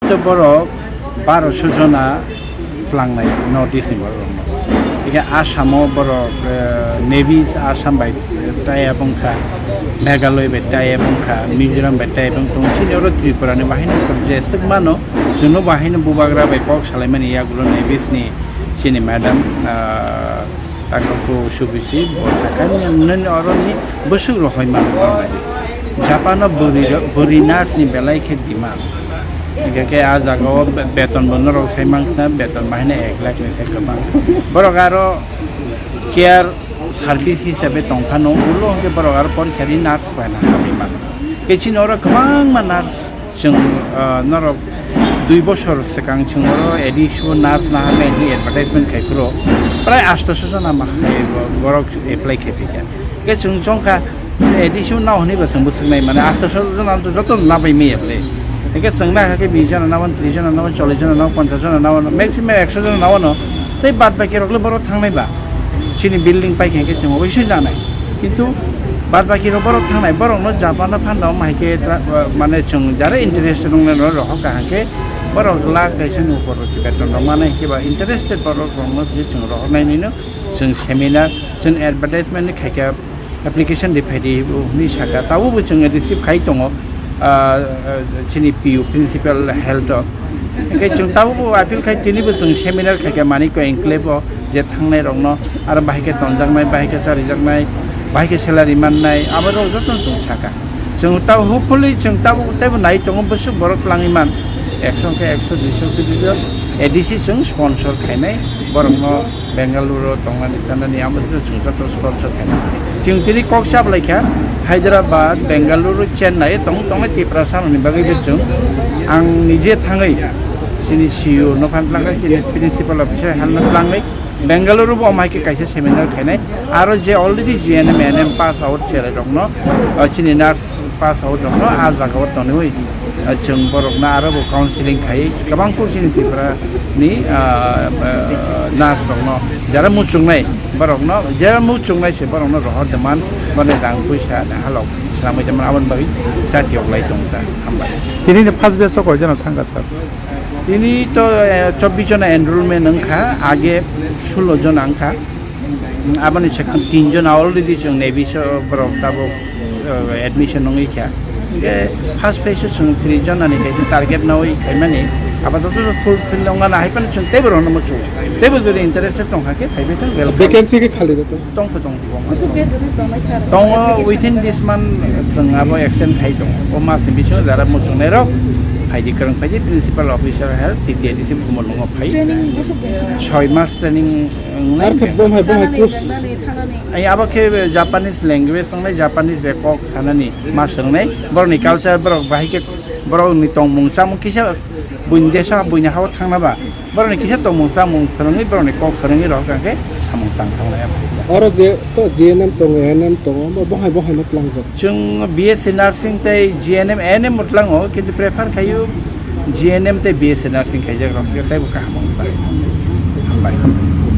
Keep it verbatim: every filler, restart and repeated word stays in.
To borok baroso jona tlangnai North East ni borok rokno. Hingke Assam o borok, eh, Navy Assam bai tie up wngkha, Meghalaya bai tie up wngkha, Mizoram bai tie up wngkha. Chini oro Tripura ni bahai no jeswk mano, chwngno bahai no bubagra bai kok salaimani yagulo Navy ni chini madam, ah, Takhuk Subuchi bo sakha nini oroni bwswk rohorma rwnai. Japan o bwrwi ro-, bwrwi nurse ni belai khe demand. Hingke khe a jaga o be-, beton bo norok sai mankha, beton bahai no ek lakh ni sai kwbang. Borok aro care service hisabe tongphano, ulo hingke borok aro porikha ri nurse bai na hamwi mano. Khe chini oro kwbangma nurse Chwng, ah, norok dui bosor swkang chwng oro A D C o nurse naharnai hwnwi advertisement khai phuru prai astoso jona ma hai bo-, borok apply khai phikha. Hwnkhe chwng chongkha A D C o nao hwnwi bo chwng bwswknai mane astoso jona joto nabai maya bwle. Hwnkhe chwng naikha khe bish jona nao, tris jona nao, chollish jona nao, ponchash jona nao, maximum ekso jona nao no. Tei bad baki rok le borok thangnai ba. Chini building pai khe hwnkhe chwng obo sui nanai. Kintu bad baki rok borok thangnai, borok no Japan no phan rok ma hai khe tra-, mane chwng jara interested wng nai no rohor ka hwnkhe borok lakh kaisa ni upor rok si beton rok manai hwnkhe ba interested borok rok no se chwng rohor nai nini chwng seminar, chwng advertisement ni khaikha application ri phai di hwnwi saka. Tabuk bo chwng receive khai tongo, ah, ah, chini P U, Principal Health o. Hwnkhe chwng tabuk bo appeal khai tini bo chwng seminar khaikha Manikya Enclave o. Je thangnai rokno aro bahai khe tonjaknai, bahai khe charijaknai, bahai khe salary mannai, abo rok joto chwng saka. Chwng ta hopefully chwng tabuk teibo nai tongo bwswk borok twlangwi man. Ekso khe ekso, duiso khe duiso, A D C chwng sponsor khainai borokno Bengaluru o tongnani chanani amo joto chwng joto sponsor khainai. Chwng tini kok chaplaikha Hyderabad, Bengaluru, Chennai tong tongnai Tiprasa ni bagwi bo chwng ang nije thangwi chini C E O no phan twlangkha, chini principal officer han no twlangwi Bengaluru bo omo hai khe kaisa seminar khainai. Aro je already G N M, A N M pass out cherai rokno, ah, chini nurse pass out rokno ah jaga o tonwi, ah, chwng borokno aro bo counseling khai kwbang kuk chini Tripura ni, ah, ah, nurse rokno jara muchungnai borokno, jara muchungnai se borokno rohor demand boni rang puisa ni halok swnamwi tongmani aboni bagwi chati oklai tong ta. Hambai. Tini ni first batch o koi jona thangkha sir? Tini to, eh, chobbish jona enrollment wngkha, age sullo jona wngkha. Aboni swkang tin jona already chwng Navy so borok tabuk, eh, admission wngwi kha. Hingke first phase o chwng tris jona ni kaisa target nawi khaimani. Apatot fulfill wngmani hai phano chwng teibo rohorno muchungo. Teibo jodi interested tongkha khe phaibai thang welcome. Vacancy khe khali rwtong? Tongkha tong. Tongo, within this month chwng abo extend khai tongo. O mas ni bisingo jara muchungnai rok phaidi kwrwng phaidi principal officer health T T A D C Bhumo nungo phai. Training bwswk din song? Soi mas training wngnai. Ar khe bo hai, bo hai course? Ai abo khe Japanese language wngnai, Japanese bai kok sanani ma swngnai. Borokni culture borok bahai khe borokni tongmung chamung kisa buini desa buini hao thangna ba. Borokni kisa tongmung chamung phwrwngwi, borokni kok phwrwngwi rohor kha khe samung tang thangnai abo. Oro je to G N M tongo, A N M tongo, bo bohai bohai no tlangjak. Chwng B S C nursing tei G N M, A N M bo tlango, kintu prefer khaio G N M tei B S C nursing khaijak rok, tei bo kaham wng pai. Hambai.